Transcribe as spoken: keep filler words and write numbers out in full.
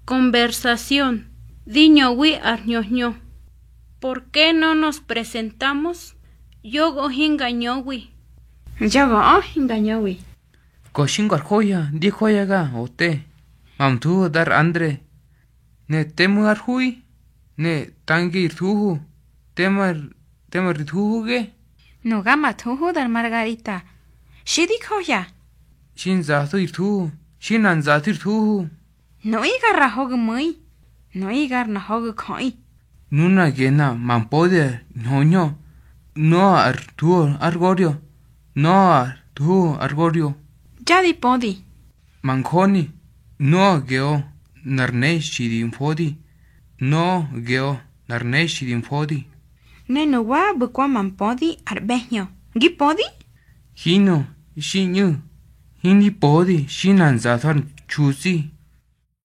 Conversación. Di ñowi arnhonhno. ¿Por qué no nos presentamos? Yogo hinga ñowi. Yogo o hinga ñowi. Ko shingo arhoya, di hoya ga, ote. Mam tu dar andre. Ne temu arhui. Ne tangi irtuhu. Temar, temar irtuhu ge. No gama tuhu dar Margarita. Shidi hoya. Shin zatu irtuhu. Shin an zatu irtuhu. No igar ra hogu mui. No igar na hogu koi. Nuna gena mampode ñoño. No ar tu argorio. No ar tu argorio. Jadi podi. Mankoni. No geo narne shidi infodi. No geo narne shidi infodi. Ne no wa bukwa mampodi arbehño. Gi podi? Hino, shinyu. Hindi podi, shinan zatar chusi.